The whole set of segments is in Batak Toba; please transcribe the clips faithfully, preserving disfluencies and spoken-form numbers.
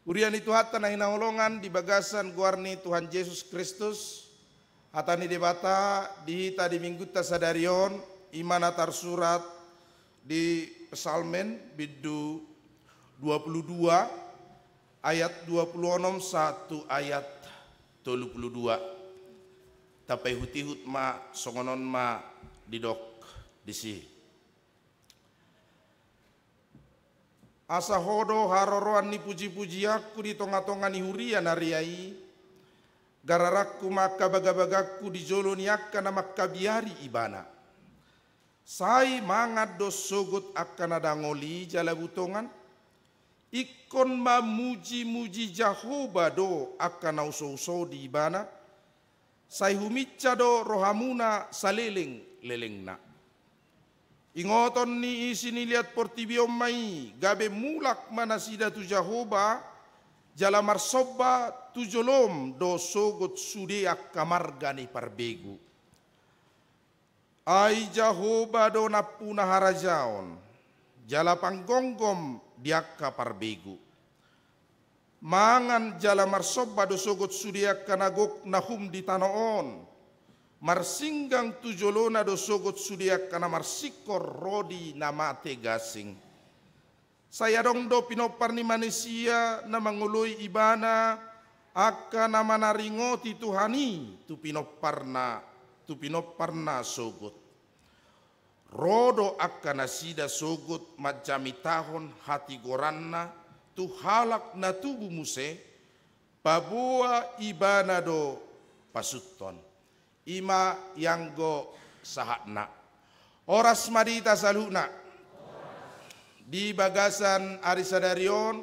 Huria ni Tuhanta na hinaholongan di bagasan goar ni Tuhan Jesus Kristus, hata ni Debata di hita di minggunta sadari on, i ma na tarsurat di Psalmen bindu dua puluh dua ayat dua puluh onom sahat tu ayat tolu puluh dua. Tapaihut-ihut ma, songon on ma didok disi. Asa Ho do haroroan ni puji-pujianku di tonga-tonga ni huria na ria i, gararanku ma angka baga-bagangku di jolo ni angka na mangkabiari Ibana. Sai mangan do sogot angka na dangol i jala butongan. Ingkon mamuji-muji Jahowa do angka na uso-uso di Ibana. Sai huminsa do rohamuna saleleng-lelengna. Ingoton ni isi ni liat portibi on ma i, gabe mulak ma nasida tu Jahowa, jala marsomba tu jolom do sogot sude angka marga ni parbegu. Ai Jahowa do nampuna harajaon, jala panggonggom di angka parbegu. Mangan jala marsomba do sogot sude angka na gok na hum di tano on. Marsinggang tu jolona do sogot sude angka na marsingkor ro di na mate gasing. Sai adong do pinompar ni manisia na mangoloi ibana, angka na manaringoti Tuhan i tu pinomparna, tu pinomparna sogot. Ro do angka nasida sogot manjamitahon hatigoranna tu halak na tubu muse, paboa ibana do pasunton. I ma ianggo sahatna. Horas ma di hita saluhutna. Di bagasan ari sadari on,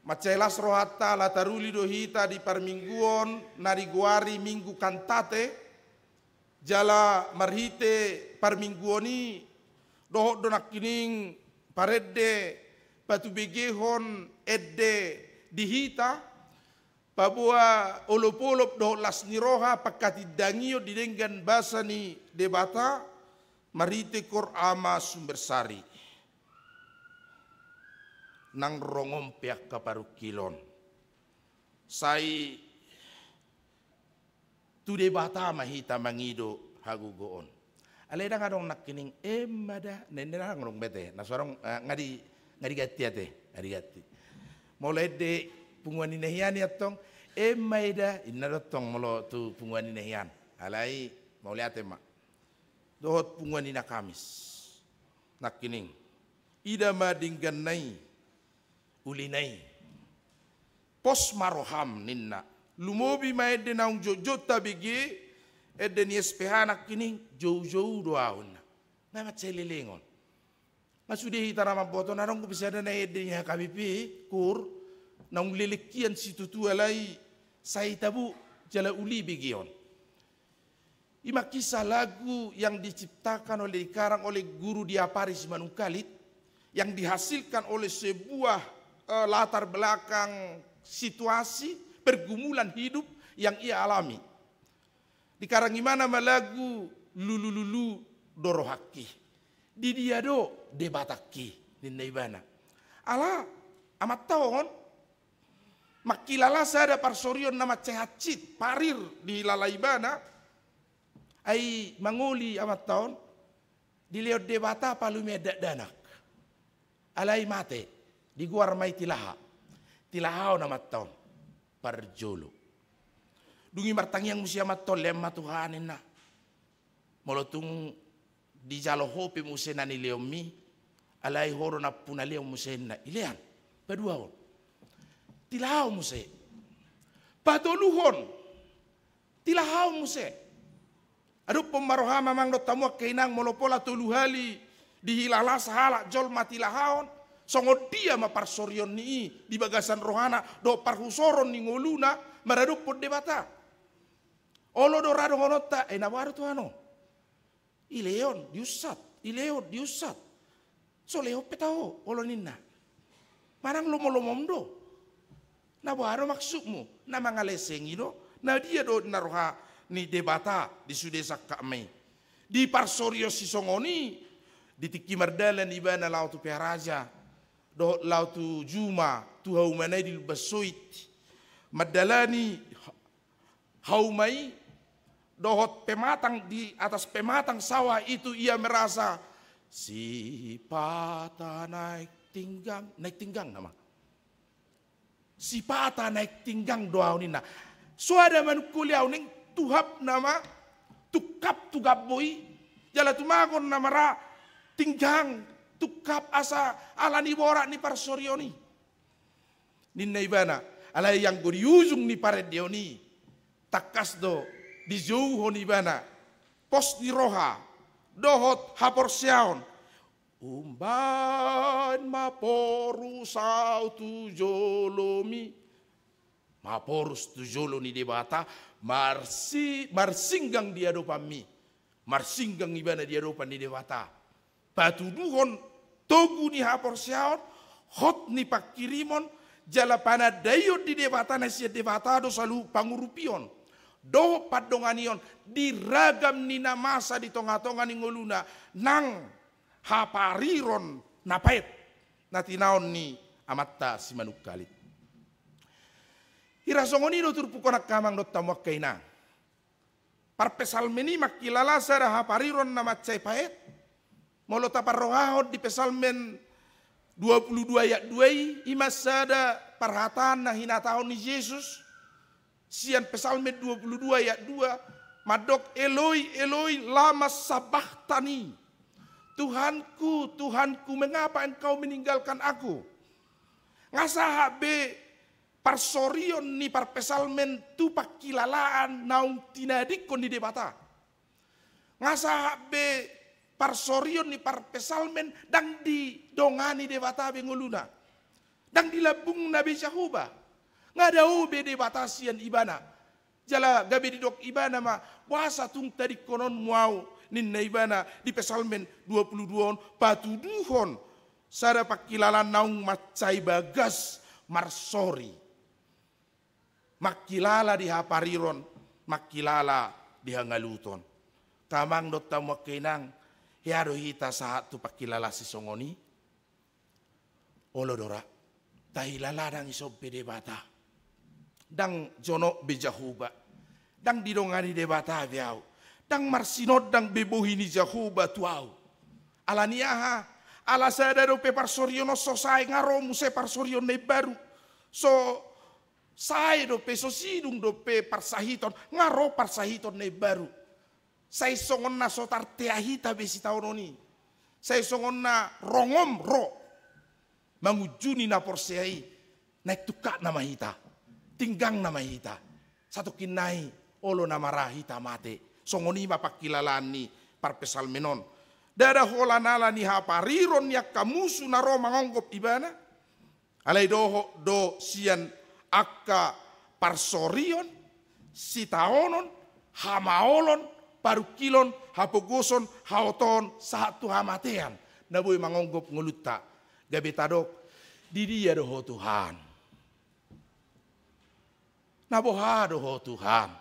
mansai las rohanta ala taruli do hita di parmingguon na digoari Minggu Kantate, jala marhite parmingguon i dohot do nangkining parende patubegehon ende di hita, paboa olop-olop dohot las ni roha panghatindangion di denggan basa ni Debata marhite Koor Ama Sumbersari. Nang rongon pe angka parungkilon, sai tu Debata ma hita mangido hagogoon. Alai ndang adong nangkining, "Emma da," ninna, ndang adong be ate. Na so adong, eh, nga di, nga diganti ate, nga diganti. Molo ende punguan ni na hian i antong, "Emma eda," ninna do antong molo tu punguan ni na hian. Alai mauliate ma. Dohot punguan ni na Kamis. Nangkining, ida ma dengganna i, ulina i. Pos ma roham ninna. Lumobi ma ende naung jotjot tabege, ende ni S P H nangkining, joujou do ahu ninna. Nga mansai lelengon. Nga sude hita na mamboto, na adong dope sada na ende ni H K B P, Koor, naung leleng hian situtu alai sai tabo jala uli begeon. I ma kisah lagu yang diciptakan oleh, dikarang oleh Guru Diapari Simanungkalit, yang dihasilkan oleh sebuah, eh, latar belakang situasi pergumulan hidup yang ia alami. Dikarang ibana ma lagu Lulululu do Rohangki. Di dia do Debatangki, ninna ibana. Ala amanta on mangkilala sada parsorion na mansai hansit, parir dihilala ibana, ai mangoli amanta on, dilehon Debata palumean dakdanak. Alai mate, digoar ma i Tilaha. Tilahaon amanta on parjolo. Dung i martangiang muse amanta on, "Lean ma Tuhan," ninna. "Molo tung dijalo Ho pe muse na nilehonmi, alai Ho do nampuna lehon muse," ninna. Ilean, paduahon, tilahaon muse. Patoluhon, tilahaon muse. Adophon ma roham amang dohot hamu angka inang, molo pola tolu hali dihilala sahalak jolma tilahaon, songon dia ma parsorion ni i di bagasan rohana dohot parhusoron ni ngoluna maradophon Debata. Olo do ra dohononta, "Eh, na boha do Tuhan on?" Ilehon, diunsat, ilehon, diunsat. "So lehon pe taho, olo," ninna. "Manang lomo-lomom do? Na boha do maksudmu? Na mangalesengi do? Na dia do ninna roha ni Debata di sude sangkapma i?" Di parsorion sisongon i, di tingki mardalan ibana laho tu Piharaja, dohot laho tu juma, tu hauma na i di Lumban Soit, mandalani hauma i, dohot pematang, di atas pematang sawah itu ia merasa sipata naik tinggang, naik tinggang nama. Sipata naik tinggang do ahu ninna. Soada manungkoli ahu ning tuhap nama tungkap tu gambo i. Jala tumagon nama ra tinggang tungkap asa alani borat ni parsorion i. Ninna ibana, alai anggo di ujung ni parendeon i, tangkas do dijouhon ibana pos ni roha dohot haporseaon. Umbaen maporus ahu tu jolomi. Maporus tu jolo ni Debata, marsi-, marsinggang di adopanmi. Marsinggang ibana di adopan ni Debata. Patuduhon togu ni haporseaon, hot ni pangkirimon, jala panandaion di Debata na sian Debata do saluhut pangurupion dohot pandonganion di ragam ni na masa di tongatonga ni ngoluna nang hapariron na paet na tinaon ni Amanta Simanungkalit. Hira songon i do turpuk on angka amang dohot hamu angka inang. Parpsalmen i mangkilala sada hapariron na mansai paet. Molo taparrohahon di Psalmen dua puluh dua ayat dua i, i ma sada parhataan na hinatahon ni Jesus sian Psalmen dua puluh dua ayat dua, mandok, "Eloi, Eloi, lama sabakhtani? Tuhanku, Tuhanku, mengapa Engkau meninggalkan aku?" Nga sahat be parsorion ni parpsalmen tu pangkilalaan naung tinadingkon ni Debata. Nga sahat be parsorion ni parpsalmen ndang didongani Debata be ngoluna. Ndang di lambungna be Jahowa. Nga dao be Debata sian ibana. Jala gabe didok ibana ma, "Boasa tung tadingkononmu ahu?" ninna ibana di Psalmen dua puluh dua on, patuduhon sada pangkilalaan naung mansai bagas marsori. Mangkilala di hapariron, mangkilala di hangaluton. Angka amang dohot hamu angka inang, hea do hita sahat tu pangkilalaan sisongon i? Olo do ra, tahilala nang ison pe Debata. Ndang jonok be Jahowa. Ndang didongani Debata be ahu. Ndang marsinondang be bohi ni Jahowa tu ahu. Alani aha? Ala sada dope parsorion on so sae, nga ro muse parsorion na imbaru. So sae dope, so sidung dope parsahiton, nga ro parsahiton na imbaru. Sai songon na so tartea hita be sitaonon i. Sai songon na rongom ro. Mangunjuni na porsea i, naeng tungkap nama hita. Tinggang nama hita. Satongkin nai, olo nama ra hita mate. Songon i ma pangkilalaan ni parpsalmen on. Ndada holan ala ni hapariron ni angka musu na ro mangonggop ibana. Alai dohot do sian angka parsorion, sitaonon, hamaolon, parungkilon, hapogoson, haotoon, sahat tu hamatean na boi mangonggop ngolunta. Gabe tadok, di dia do Ho Tuhan? Na boha do Ho Tuhan?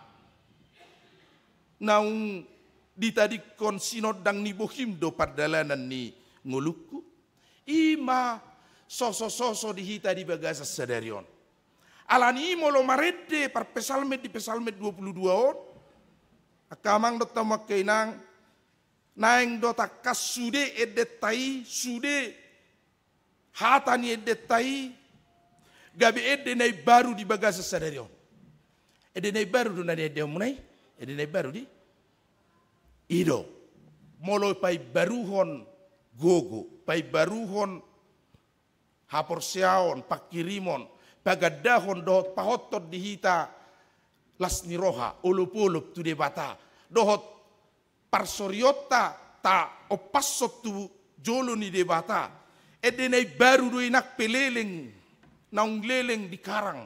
Naung ditadingkon sinondang ni bohim do pardalanan ni ngolungku. I ma sosososo di hita di bagasan sadari on. Alani i molo marende parpsalmen di Psalmen dua puluh dua on, angka amang dohot hamu angka inang, naeng do tangkas sude endenta i, sude hata ni endenta i, gabe ende na imbaru di bagasan sadari on. Ende na imbaru do na niendehonmuna i? Ende na imbaru di? I do. Molo paimbaruhon gogo, paimbaruhon haporseaon, pangkirimon, pagandahon dohot pahotton di hita las ni roha, olopolop tu Debata, dohot parsorionta taompashon tu jolo ni Debata. Ende na imbaru do i nang pe leleng, naung leleng di karang,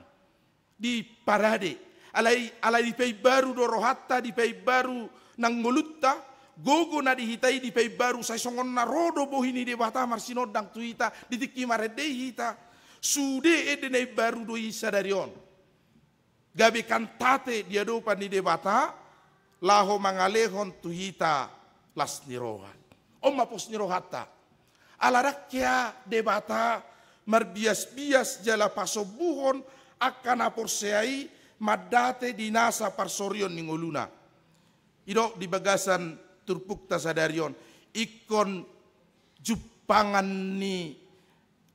di parade. Alai, alai dipaimbaru do rohanta, dipaimbaru nang ngolunta, gogo na di hita i dipaimbaru, sai songon na ro do bohi ni Debata marsinondang tu hita, di tingki marende i hita. Sude ende na imbaru do i sadari on. Gabe kantate di adopan ni Debata, laho mangalehon tu hita las ni roha. On ma pos ni rohanta. Ala ndang hea Debata marbias-bias jala pasombuhon angka na porsea i mandate di nasa parsorion ni ngoluna. I do di bagasan turpukta sadari on, ingkon jumpangan ni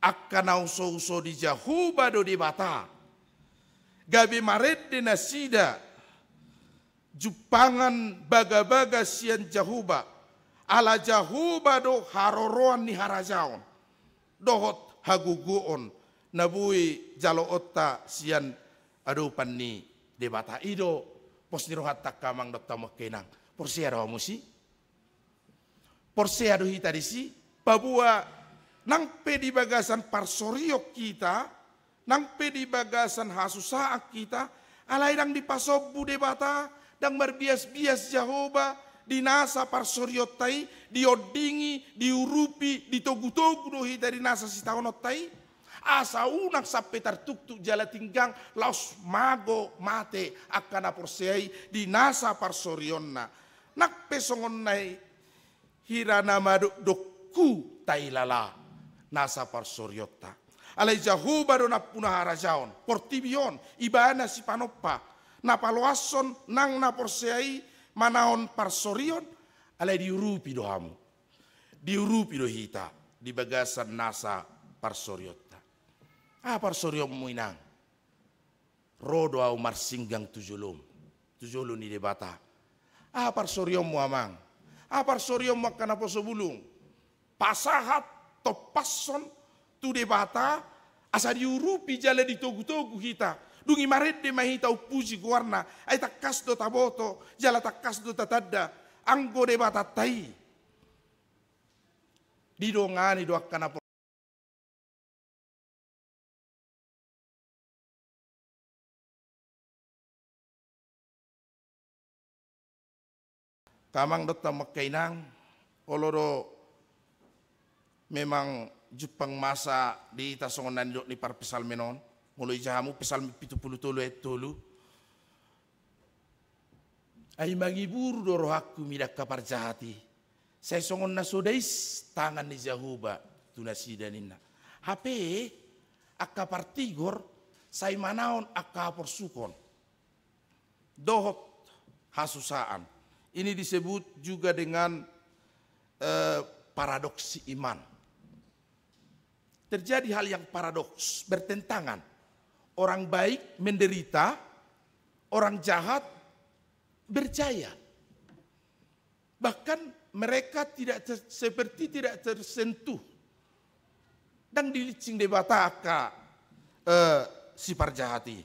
angka na uso-uso di Jahowa do Debata. Gabe marende nasida jumpangan bagabaga sian Jahowa, ala Jahowa do haroroan ni harajaon dohot hagogoon na boi jaloonta sian adopan ni Debata. I do pos ni rohanta angka amang dohot hamu angka inang. Porsea do hamu tusi? Porsea do hita disi? Paboa nang pe di bagasan parsorion hita, nang pe di bagasan hasusaan hita, alai ndang dipasombu Debata, ndang marbias-bias Jahowa di nasa parsorionta i, diondingi, diurupi, ditogu-togu do hita di nasa sitaononta i. Asa unang sampe tartuktuk jala tinggang laos mago mate angka na porsea i di nasa parsorionna. Nang pe songon na i, hira na madokdokku tailala nasa parsorionta. Alai Jahowa do nampuna harajaon, portibi on, Ibana sipanompa, na paloashon nang na porsea i manaon parsorion, alai diurupi do hamu. Diurupi do hita di bagasan nasa parsorionta. Aha parsorionmu inang? Ro do ahu marsinggang tu jolom, tu jolo ni Debata. Aha parsorionmu amang? Aha parsorionmu angka naposo bulung? Pasahat tompashon tu Debata, asa diurupi jala ditogu-togu hita. Dung i marende ma hita umpuji goarna, ai tangkas do taboto jala tangkas do tatanda anggo Debatanta i didongani do angka na Angka amang dohot hamu angka inang, olo do memang jumpang masa di hita songon na nidok ni parpsalmen on, molo ija hamu Psalmen pitu pulu tolu ayat tolu. Ai mangibur do rohangku mida angka parjahat i, sai songon na so dais tangan ni Jahowa tu nasida ninna. Hape angka partigor sai manaon angka haporsukon dohot hasusaan. Ini disebut juga dengan, eh, paradoksi iman. Terjadi hal yang paradoks, bertentangan. Orang baik menderita, orang jahat berjaya. Bahkan mereka tidak ter-, seperti tidak tersentuh. Ndang dilinsing Debata angka, eh, si parjahat i.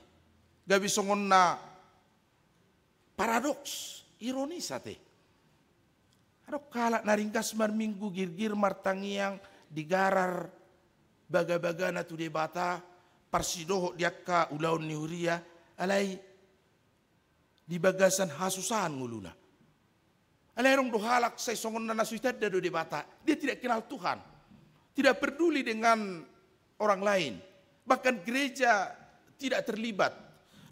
Gabe songon na paradoks, ironis ate. Adong halak na ringgas marminggu, girgir martangiang, digarar bagabagana tu Debata, parsidohot di angka ulaon ni huria, alai di bagasan hasusaan ngoluna. Alai adong do halak sai songon na, na so itanda do Debata. Dia tidak kenal Tuhan. Tidak peduli dengan orang lain. Bahkan gereja tidak terlibat.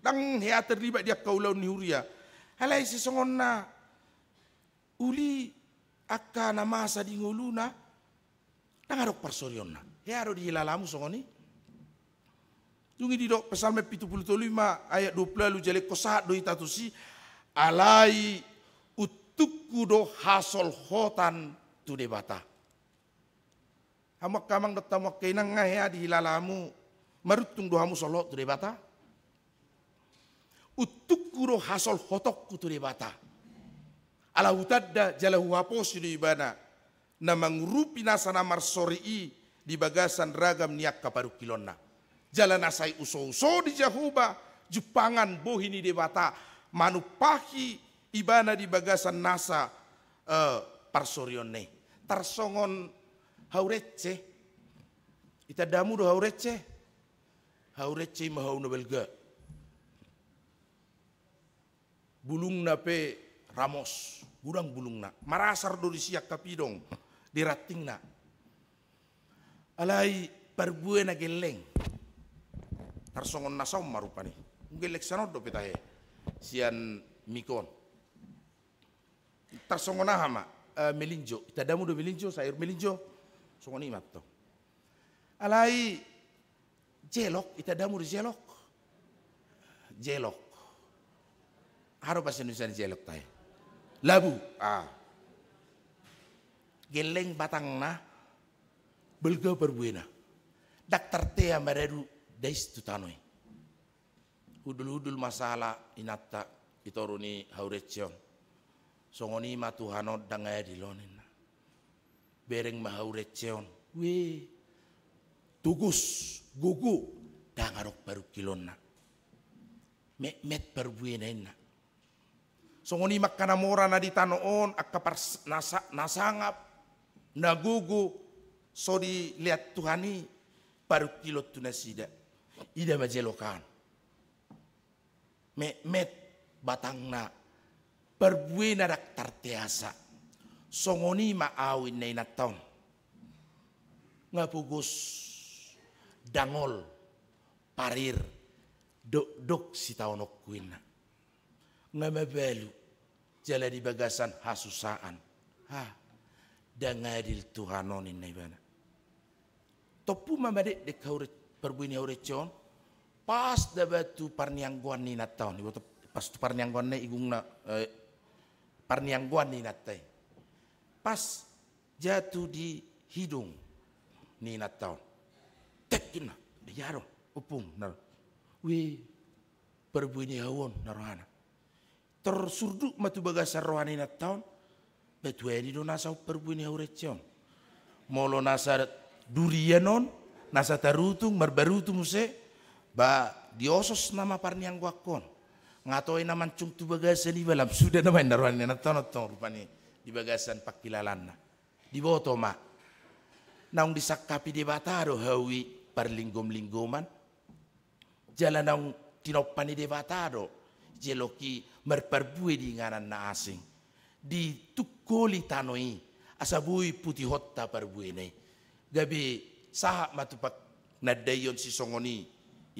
Ndang hea terlibat di angka ulaon ni huria. Alai sai songon na uli angka na masa di ngoluna, ndang adong parsorionna. Hea do dihilalamu songon i? Dung i didok Psalmen pitu pulu tolu i ma ayat dua pulu ualu, jalengkon sahat do hita tusi, alai untungku do hasolhotan tu Debata. Hamu angka amang dohot hamu angka inang, nga hea dihilalamu, maruntung do hamu solhot tu Debata? Untungku do hasolhotonku tu Debata. Ala hutanda jala huhaposi do Ibana na mangurupi nasa na marsori i di bagasan ragam ni angka parungkilonna. Jala na sai uso-uso di Jahowa, jumpangan bohi ni Debata, manumpahi Ibana di bagasan nasa, eh, parsorionna i. Tarsongon hau rence. Itanda hamu do hau rence? Hau rence i ma hau na balga. Bulungna pe ramos, godang bulungna. Marasar do disi angka pidong di rantingna. Alai parbuena gelleng. Tarsongon nasa on ma rupani. Gelleng sian on dope tahe. Sian mik on. Tarsongon aha ma, eh, melinjo. Itanda hamu do melinjo, sayur melinjo. Songon i ma antong. Alai Jelok, ita damu di jelok. Jelok. Aha do bahasa Indonesia ni jelok, tai? Labu. Ah. Gelleng batangna, balga parbuena. Ndang tartea maradu dais tu tano i. Hundul-hundul ma sala inanta di toru ni hauretseon. Songon i ma Tuhan on, ndang adil on, ninna. Bereng ma hauretseon. Weh. Togos, gogo. Ndang adong parungkilonna. Metmet parbuena, ninna. Songon i ma angka na mora na di tano on, angka pars-, na sa-, na sangap, na gogo, so dilean Tuhan i, parungkilon tu nasida. Ida ma jelok an. Metmet batangna, parbuena ndang tarteasa. Songon i ma au, ninna inanta on. Nga pogos, dangol, parir, dokdok sitaononku, ninna. Nga mabalu, jala di bagasan hasusaan. Ha, ndang adil Tuhan on, ninna ibana. Tompu ma madekdek hauret-, parbue ni hauretseon, pas daba tu parnianggoan ni inanta on. Iboto, pas tu parnianggoanna i, gungna, eh, parnianggoan ni inanta i. Pas jatu di hidung ni inanta on. Tek, ninna, dia do, ompung, ninna. Weh, parbue ni hau on, ninna rohana. Tarsurduk ma tu bagasan roha ni inanta on, ba tu ahu do nasa on parbue ni hauretseon. Molo nasa durian on, nasa tarutung, marbarutu muse, ba diosos nama parnianggoanhon. Nga toe na mansung tu bagasan i, ba lam suda nama, ninna roha ni inanta on, tong rupani di bagasan pangkilalaanna. Diboto ma. Naung disangkapi Debata do hau i parlinggom-linggoman. Jala naung tinompa ni Debata do jelok i marparbue di inganan na asing. Ditungkoli tano i, asa boi putihonta parbuena i. Gabe sahat ma tu panandaion sisongon i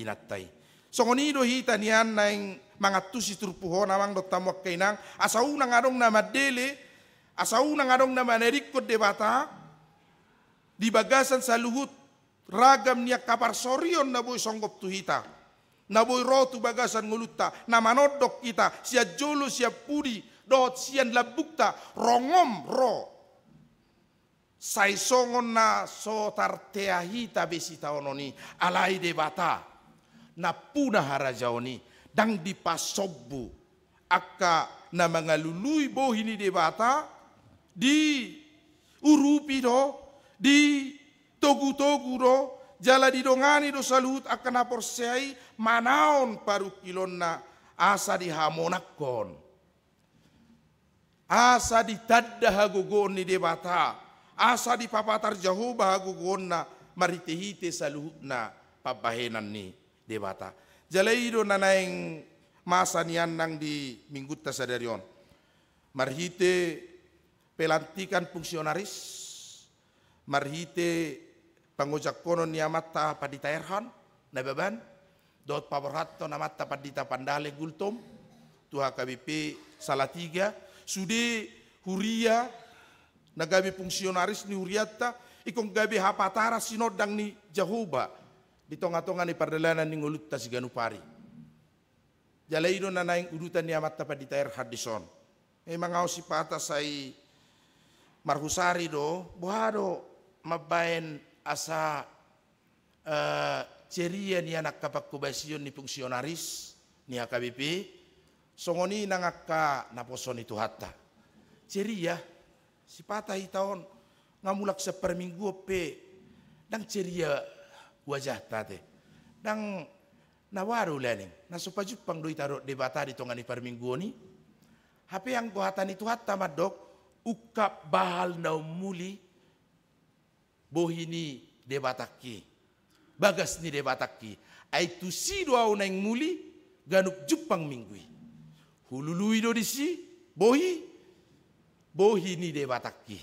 inanta i. Songon i do hita nian naeng mangantusi turpuk on, amang dohot hamu angka inang, asa unang adong na mandele, asa unang adong na manadingkon Debata di bagasan saluhut ragam ni angka parsorion na boi songgop tu hita, na boi ro tu bagasan ngolunta, na manondong hita sian jolo, sian pudi, dohot sian lambungta, rongom ro. Sai songon na so tartea hita be sitaonon i, alai Debata nampuna harajaon i, ndang dipasombu angka na mangalului bohi ni Debata, diurupi do, ditogutogu do, jala didongani do saluhut angka na porsea i manaon parungkilonna, asa dihamonangkon, asa ditanda hagogoon ni Debata, asa dipapatar Jahowa hagogoonna marhitehite saluhutna pambahenan ni Debata. Jala i do na naeng masa nian nang di minggunta sadari on. Marhite pelantikan fungsionaris, marhite pangojangkonon ni amanta Pandita Erhan Nababan, dohot paborhathon amanta Pandita Pandaleng Gultom tu H K B P Salatiga, sude huria na gabe fungsionaris ni hurianta, ingkon gabe hapataran sinondang ni Jahowa di tongatonga ni pardalanan ni ngolunta siganup ari. Jala i do na naeng udutan ni amanta Pandita Erhan dison. Memang ahu sipata sai marhusari do, boha do mambaen asa, eh, ceria nian angka pangkobasion ni fungsionaris ni H K B P, songon i nang angka naposo ni Tuhanta. Ceria, sipata hita on, nga mulak sian parmingguon pe ndang ceria wajahta ate. Ndang na boha do ulaning, na so pajumpang do hita dohot Debata di tonga ni parmingguon i. Hape anggo hata ni Tuhanta mandok, ungkap bahal na ummuli bohi ni Debatangki, bagas ni Debatangki. Ai tusi do ahu naeng muli ganup jumpang minggu i. Hulului do disi bohi, bohi ni Debatangki.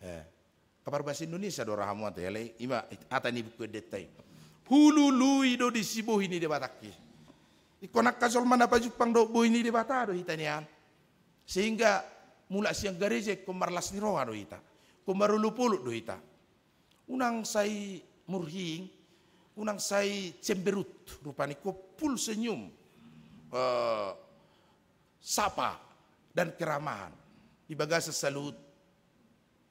Eh, angka parbahasa Indonesia do ra hamu ate, alai i ma hata ni Buku Endenta i. Hulului do disi bohi ni Debatangki. Ingkon angka jolma na pajumpang dohot bohi ni Debata do hita nian. Sehingga mulak sian gareja ingkon marlas ni roha do hita, ingkon marolopolop do hita. Unang sai murhing, Unang sai cemberut, rupani kumpul senyum, eh, sapa dan keramahan di bagasan saluhut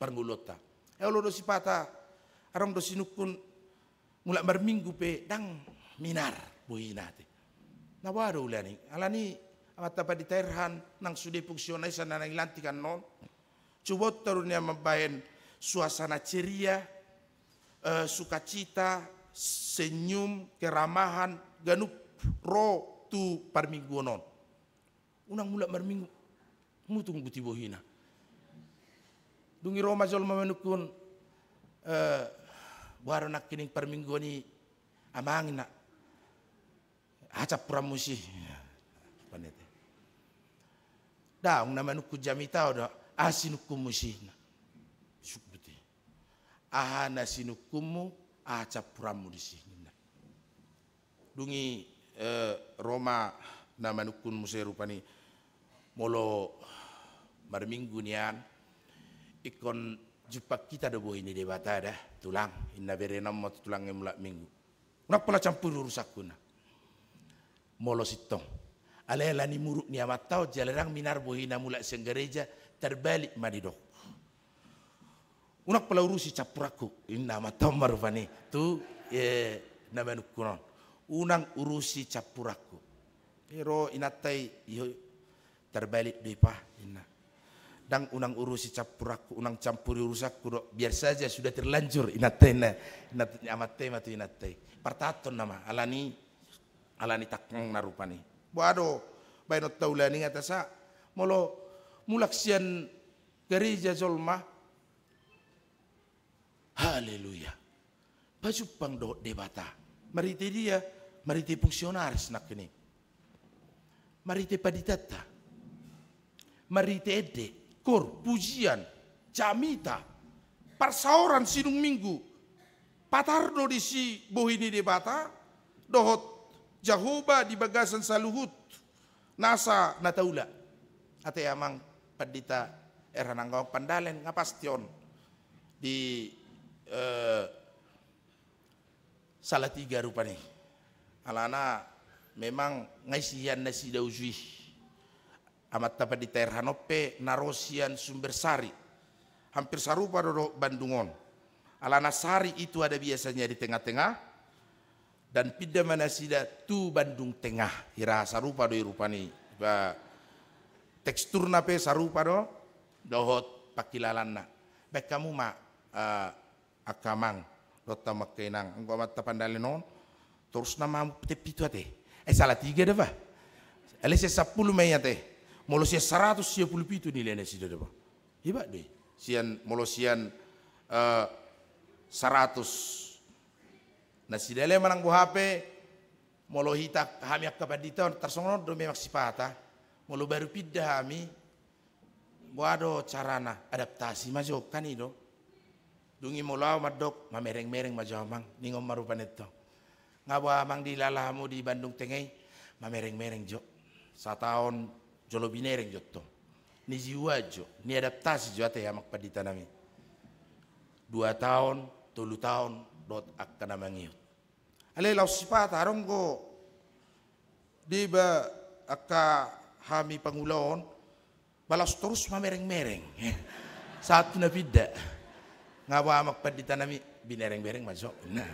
parngoluonta. Eh, olo do sipata, adong do sinungkun mulak marminggu pe ndang minar bohina ate. Na boha do ulaning, alani amanta Pandita Erhan nang sude fungsional i sian na naeng lantik annon. Cubo tolu ni mambahen suasana ceria, eh, sukacita, senyum, keramahan, ganup ro tu parmingguon on. Unang mulak marminggu, mutung buti bohina. Dung i ro ma jolma manungkun, eh, boha do nangkining parmingguon i amang inna. Aha campuranmu disi? Panete. Daong na manungkun jamita au do, aha sinungkunmu disi? Suk buti. Aha na sinungkunmu, aha campuranmu disi? Dung i, eh, ro ma na manungkun muse rupani molo marminggu nian, ingkon jumpang hita do bohi ni Debata da, tulang, inna berena ma tu tulang i mulak minggu. Unang pola campuri urusanku inna. Molo sintong. Alai ala ni muruk ni amanta on jala ndang minar bohina mulak sian gareja, tarbalik ma didok. Unang pola urusi campuranku, inna amanta on ma rupani tu, eh, na manungkun on. Unang urusi campuranku. Eh, ro inanta i, iho, tarbalik do i pa, inna. Ndang unang urusi campuranku, unang campuri urusanku do, biar saja sudah terlanjur, inanta inna, inanta, amanta i ma tu inanta i. Partahanhon nama, alani, alani tangkangna rupani. Boha do bahenonta ulaning ate asa, molo mulak sian gareja jolma, haleluya. Pajumpang dohot Debata. Marhite dia, marhite fungsionaris nangkining. Marhite panditanta. Marhite ende, kor, pujian, jamita, parsaoran sinung minggu. Patar do disi bohi ni Debata, dohot Jahowa di bagasan saluhut nasa na taula. Ate amang Pandita Erhan, anggo amang pandalen nga pasti on di, eh, Salatiga rupani. Alana memang nga isi hian nasida uju i. Amanta Pandita Erhan on pe na ro sian Sumber Sari. Hampir sarupa do dohot Bandung on. Alana Sari itu ada biasanya di tengah-tengah, dan pindah ma nasida tu Bandung Tengah. Hira sarupa do i rupani, ba, teksturna pe sarupa do dohot pangkilalaanna. Baen hamu ma, eh, angka amang dohot hamu angka inang, anggo amanta pandalen on, torus nama hamu P T pitu ate. Eh, Salatiga da ba. Alai sian sampulu ma i ate. Molo sian saratus sia pulu pitu nilai nasida da ba. Hebat do i. Sian, molo sian, eh, saratus nasida. Alai manang boha pe, molo hita hami angka pandita on tarsongon on do memang sipata. Molo baru pindah hami, boha do carana, adaptasi ma jo, kan i do. Dung i molo au mandok, mamereng-mereng ma jo amang, ningon ma rupani tong. Nga boha amang dilala hamu di Bandung Tengah i, mamereng-mereng jo. Sataon jolo binereng jo tong. Nijiwa jo, niadaptasi jo ate amang pandita nami. Dua taon, tolu taon, dohot angka na mangihut. Alai laos sipata, adong do deba angka hami pangula on, ba laos torus mamereng-mereng. Sahat tu na pinda. Nga boha amang pandita nami, binereng-bereng ma jo. Nah.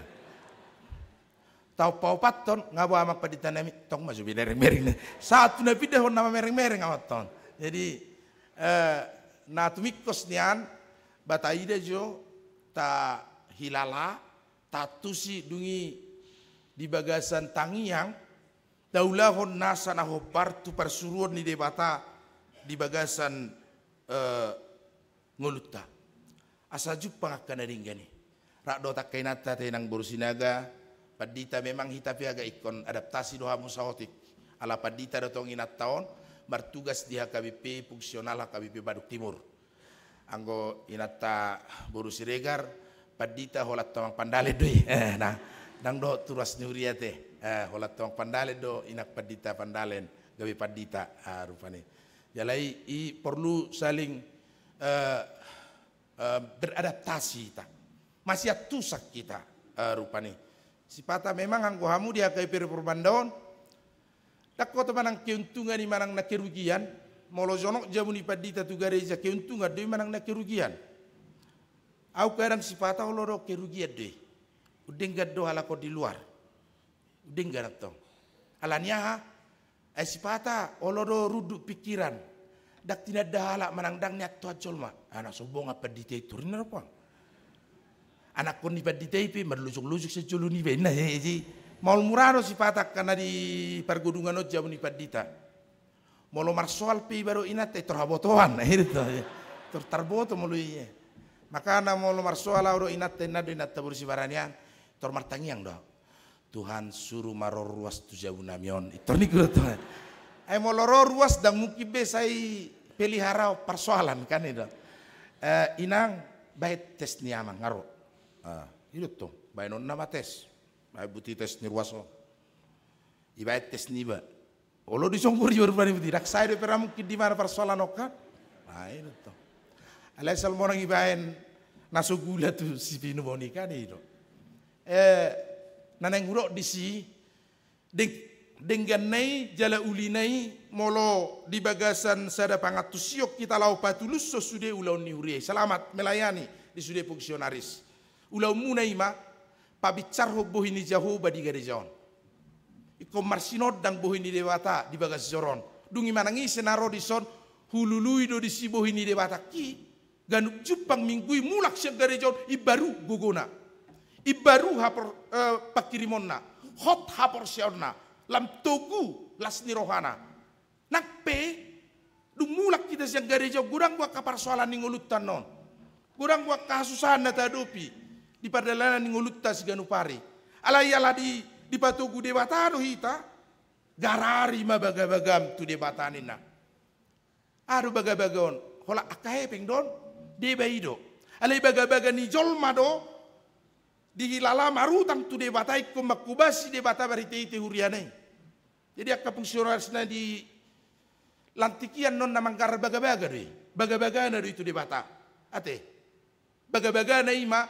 Taon paopathon, nga boha amang pandita nami, tong ma jo binereng-bereng. Sahat tu na pinda hon na mamereng-mereng amanta on. Jadi, eh, na tumingkos nian, ba taida jo, tahilala, taantusi dung i di bagasan tangiang, taulahon nasa na hombar tu parsuruon ni Debata di bagasan, eh, ngolunta. Asa jumpang angka na denggan i. Rap dohot angka inanta ate nang boru Sinaga, pandita memang hita pe agak ingkon adaptasi do hamu saotik. Ala pandita do tong inanta on, martugas di H K B P, fungsional H K B P Badung Timur. Anggo inanta boru Siregar, pandita holan tu amang pandalen do i. Eh, nah, ndang dohot tu ruas ni huria ate. Eh, holan tu amang pandalen do, inang pandita pandalen, gabe pandita, ah, rupani. Jala i, i porlu saling, eh, eh, beradaptasi hita. Masiantusan hita, eh, rupani. Sipata memang anggo hamu di H K B P Reformanda on, ndang hot manang keuntungan i manang na kerugian. Molo jonok jabu ni pandita tu gareja, keuntungan do i manang na kerugian? Au kadang sipata olo do kerugian do i. Undenggan do halak on di luar. Undenggan antong. Alani aha? Ai sipata olo do runduk pikiran. Ndang tinanda halak manang ndang niantoan jolma. Anak sombong apa di tei turin na rohang. Anakkon ni pandita i pe marlojok-lojok sian jolo niba, inna he, he. Maol mura do sipata angka na di pargodungan on jabu ni pandita. Molo marsoal pe iba dohot inanta i, tor habotoan, akhirna tor tarboto molo i. Makana molo marsoal au dohot inanta, inna do inanta boru Sibarani an, tor martangiang do. Tuhan, suru ma ro ruas tu jabu nami on. Tor ningku do Tuhan. Ai molo ro ruas ndang mungkin be sai pelihara parsoalan kan i do. Eh, inang, baen tes ni amang, nga ro. Ah, i do tong, baenonna ma tes. Baen buti tes ni ruas on. Ibaen tes niba. Olo disonggur iba rupani buti. Ndang sae dope ra mungkin di mana parsoalan on kan. Nah, i do tong. Alai sal monang ibaen na so gula tu si pinubon i kan i do. Eh, na naeng hudok disi, deng-, dengganna i jala ulina i molo di bagasan sada pangantusion hita laho patulushon sude ulaon ni huria i. Selamat melayani di sude fungsionaris. Ulaonmuna i ma pabinsarhon bohi ni Jahowa di gareja on. Ingkon marsinondang bohi ni Debata di bagas joro on. Dung i manang ise na ro dison, hulului do disi bohi ni Debata i. Ganup jumpang minggu i mulak sian gareja on, imbaru gogona. Imbaru hapor-, eh, panghirimonna. Hot haporseaonna. Lam togu las ni rohana. Nang pe, dung mulak hita sian gareja on, godang do angka parsoalan ni ngolunta annon. Godang do angka hasusahan na tahadopi di pardalanan ni ngolunta siganup ari. Alai ala di, dipatogu Debata do hita, garari ma bagabagam tu Debata ninna. Aha do bagabaga on? Holan angka hepeng do on, deba i do. Alai bagabaga ni jolma do, dihilala marutang tu Debata ingkon manghobasi Debata marhitehite huriana i. Jadi angka fungsionaris na di lantik i annon na manggarar bagabaga do i. Bagabagana do i tu Debata. Ate. Bagabagana i ma,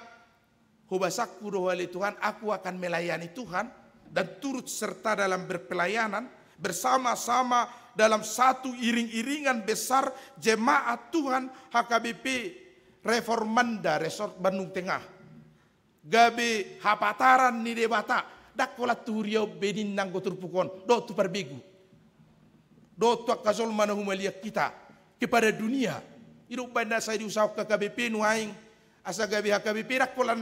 hobasangku do ho ale Tuhan, aku akan melayani Tuhan dan turut serta dalam berpelayanan bersama-sama dalam satu iring-iringan besar jemaat Tuhan H K B P Reformanda Resort Bandung Tengah. Gabe hapataran ni Debata, ndang holan tu huria on be ninna anggo turpuk on, dohot tu parbegu. Dohot tu angka jolma na humaliang hita, kepada dunia. I do umbahen na sai diusahahon H K B P nuaeng, asa gabe H K B P ndang holan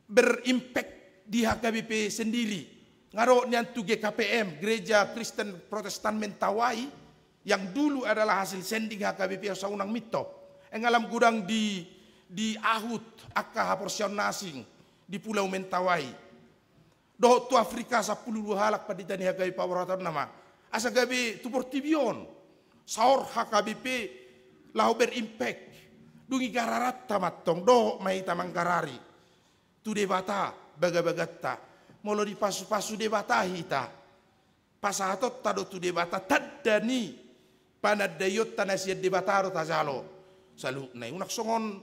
berimpact di H K B P sendiri. Nga dohot nian tu G K P M, Gereja Kristen Protestan Mentawai, yang dulu adalah hasil sending H K B P Hosa Unang Minto. Nga lam godang di, diahut angka haporseaon na asing di Pulau Mentawai. Dohot tu Afrika sampulu dua halak pandita ni H K B P paboratonna ma. Asa gabe tu portibi on. Saor H K B P laho berimpact. Dung i gararanta ma antong, dohot ma hita manggarari tu Debata bagabaganta. Molo dipasupasu Debata hita, pasahatonta do tu Debata tanda ni panandaionta na sian Debata do tajalo. Saluhutna i unang songon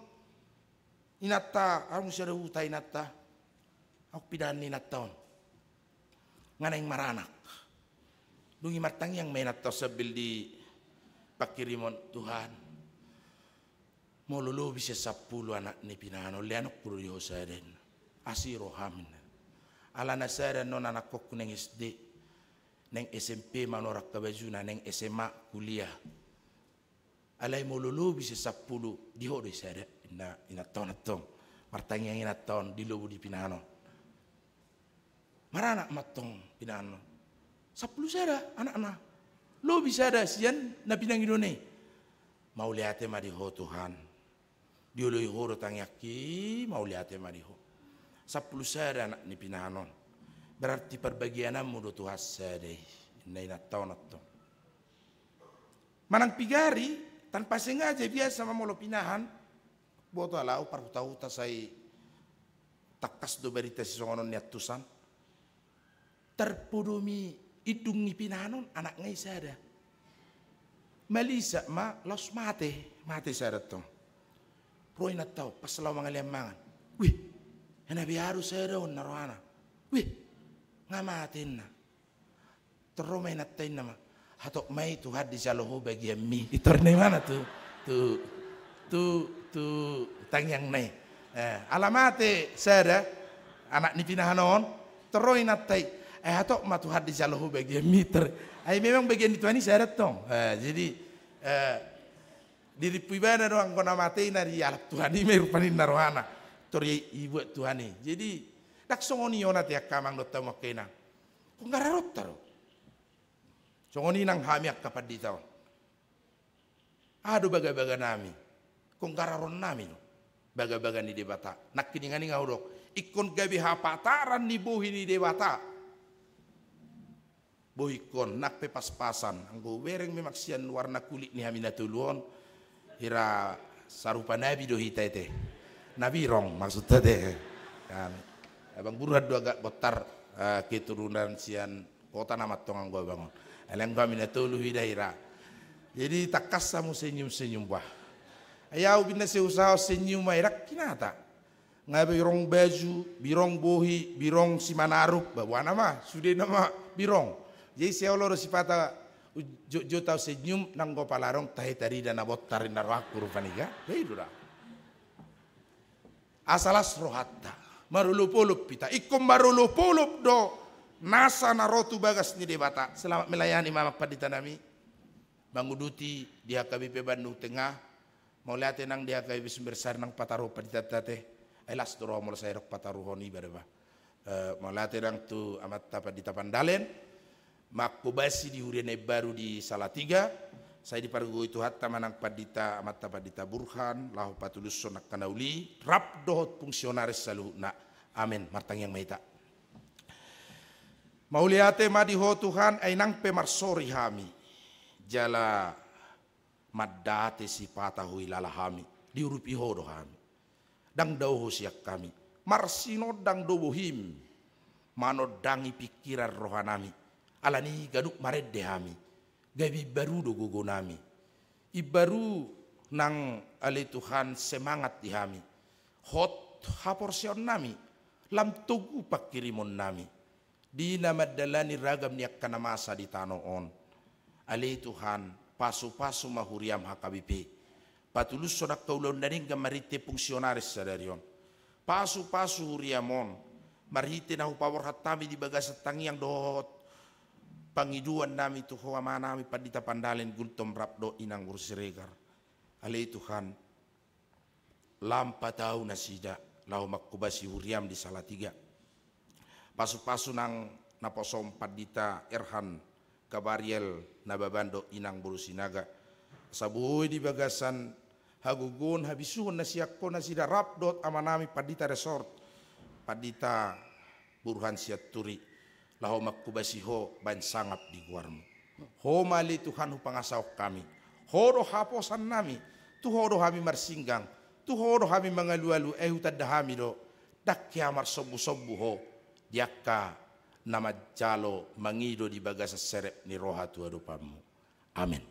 inanta, au muse do huta inanta. Au pinahan ni inanta on. Nga naeng maranak. Dung i martangiang ma inanta on sambil di panghirimon, Tuhan, molo lobi sian sampulu anak ni pinahan on, leanonku do di ho sada, inna. Asi roham, inna. Alana sada annon anakkonku naeng S D, naeng S M P manorang habajuna, naeng S M A kuliah. Alai molo lobi sian sampulu, di ho do i sada, inna inanta on antong. Martangiang inanta on di lobi ni pinahan on. Maranak ma antong pinahan on. Sampulu sada anakna. Lobi sada sian na pinangidoanna i. Mauliate ma di ho Tuhan. Dioloi ho do tangiangki, mauliate ma di ho. Sampulu sada anak ni pinahan on. Berarti parbagiananmu do Tuhan sada i. Inna inanta on antong. Manang piga ari, tanpa sengaja biasa ma molo pinahan, boto ala au parhutahuta sai tangkas do barita sisongon on ni antusan. Tarpodomi indung ni pinahan on anakna i sada. Malisak ma laos mate, mate sada antong. Ro inanta on, pas laho mangalean mangan. Wih, Ena be aru sada on na rohana. Wih, nga mate inna. Tor ro ma inanta inna ma. Hatop ma i Tuhan dijalo ho bagianmi. Itor na imana tu, tu, tu, tu tangiang na i. Eh, ala mate sada, anak ni pinahan on, tor ro inanta i. Eh, hatop ma Tuhan dijalo ho bagianmi tor. Ai memang bagian ni Tuhan i sada tong. Eh, jadi, eh, dirimpu ibana do anggo na mate i na dialap Tuhan i ma i rupani na rohana. Tor i, ibuat Tuhan i. Jadi, ndang songon i ona te angka amang dohot hamu angka inang. Kongga raronta do. Songon i nang hami angka pandita on. Aha do bagabaga nami? Kongga raron nami do. Bagabaga ni Debata. Nangkiningan i nga hudok. Ingkon gabe hapataran ni bohi ni Debata. Bohingkon, nang pe paspasan. Anggo hubereng memang sian warna kulit ni hami na tolu on. Hira sarupa nabi do hita i te. Nabi rong maksudta te. Kan. Abang Burhan do agak botar, eh, keturunan sian kota nama tong anggo abang on. Alai anggo hami na tolu hita hira. Jadi tangkas hamu senyum-senyum bah. Ai au binna seusahon senyum ai ndang kinata. Nga birong baju, birong bohi, birong simanarup, ba boha nama, sude nama birong. Jadi sai olo do sipata jotjot au senyum, nanggo pala adong tahe tarida na bontar inna rohangku rupani kan. Jadi do da. Asa las rohanta. Marolopolop hita. Ingkon marolopolop do nasa na ro tu bagas ni Debata. Selamat melayani ma amang pandita nami. Manguduti di H K B P Bandung Tengah. Mauliate nang di H K B P Sumber Sari nang pataruhon panditanta te. Ai las do roha molo sai didok pataruhon iba da bah. Eh, mauliate nang tu amanta pandita Pandalen. Mangkobasi di huria na imbaru di Salatiga, sai dipargogoi Tuhanta ma nang pandita, amanta pandita Burhan, laho patulushon angka na uli, rap dohot fungsionaris saluhutna. Amen. Martangiang ma hita. Mauliate ma di Ho Tuhan, ai nang pe marsori hami. Jala mandate sipata huilala hami, diurupi Ho do hami. Ndang dao Ho sian hami. Marsinondang do bohim manondangi pingkiran rohanami. Alani i ganup marende hami. Gabe imbaru do gogonami. Imbaru nang ale Tuhan semangat di hami. Hot haporseaonnami. Lam togu panghirimonnami. Di na mandalani ragam ni angka na masa di tano on. Ale Tuhan, pasupasu ma huriam H K B P. Patulushon angka ulaon na denggan marhite fungsionaris sadari on. Pasupasu huriam on, marhite na hupaborhat hami di bagasan tangiang dohot pangidoannami tu Ho amanami Pandita Pandalen Gultom rap dohot Inang Boru Siregar. Ale Tuhan, lam patau nasida, laho mangkobasi huriam di Salatiga. Pasupasu nang naposom Pandita Erhan Kabariel Nababan dohot Inang Boru Sinaga. Asa boi di bagasan hagogoon habisuhon na sian Ho nasida rap dohot amanami Pandita Resort, Pandita Burhan Sianturi. Laho mangkobasi Ho baen sangap di goarmu. Ho ma ale Tuhan hupangasahon hami. Ho do haposannami. Tu Ho do hami marsinggang. Tu Ho do hami mangalualu, ai hutanda hami do. Ndang hea marsombusombu Ho. Di angka na manjalo mangido di bagasan serep ni roha tu adopanmu. Amen.